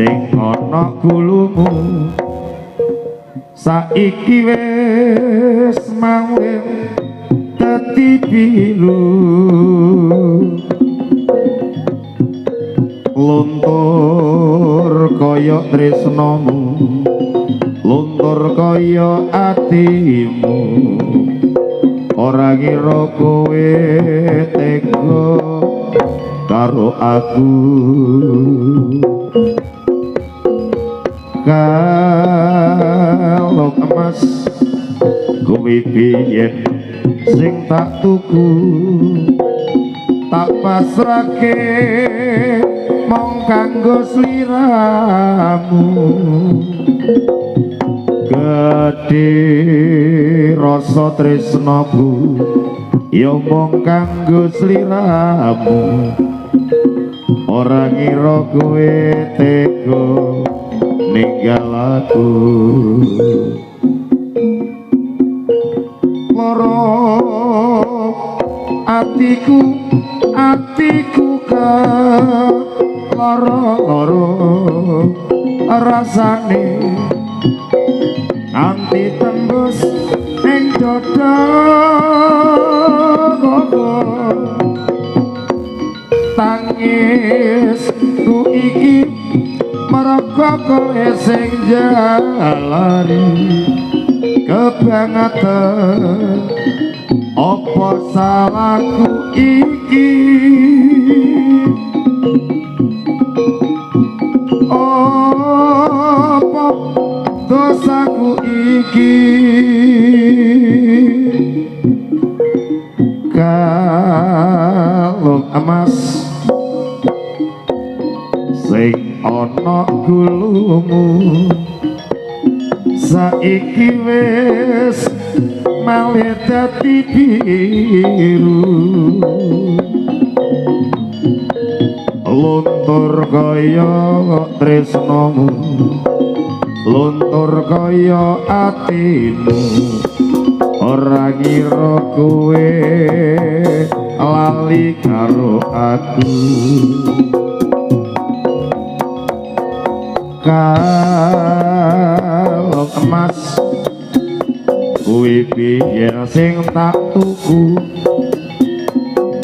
sing ana gulumu saiki wis maweh dadi biru. Luntur kaya tresnamu, luntur kaya atimu, ora ngira kowe tega karo aku. Kalung emas kowe biyen sing tak tuku, tak pasrahke mung kanggo sliramu. Gedhe rasa tresnaku ya mung kanggo sliramu, ora ngira kowe tega ninggal aku. Lara atiku, atiku lara-lara rasane nganti tembus ing dada. Tangisku iki merga kowe sing jalari kebangetan. Apa salahku iki? Apa dosaku iki? Kalung emas sing ana gulumu saiki wis malih dadi biru. Luntur kaya tresnamu, luntur kaya atimu, ora ngira kowe lali karo aku. Kalung emas kuwi biyen sing tak tuku,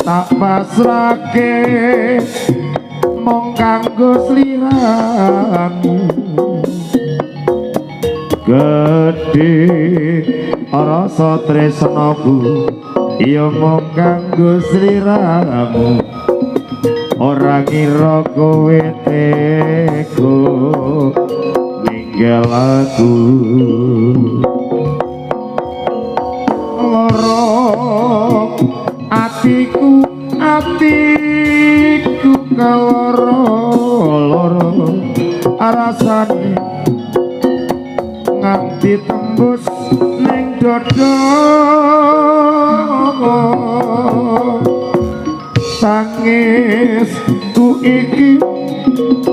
tak pasrahke mung kanggo sliramu. Gedhe rasa tresnaku ya mung kanggo sliramu, ora ngira kowe tega ninggal aku. Lara atiku, atiku keloro-loro rasane nganti tembus ning dada. Tangisku iki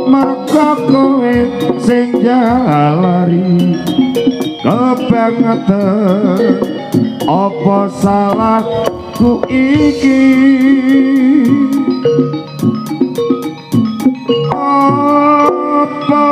merga kowe sing jalari kebangetan. Apa salahku iki? Apa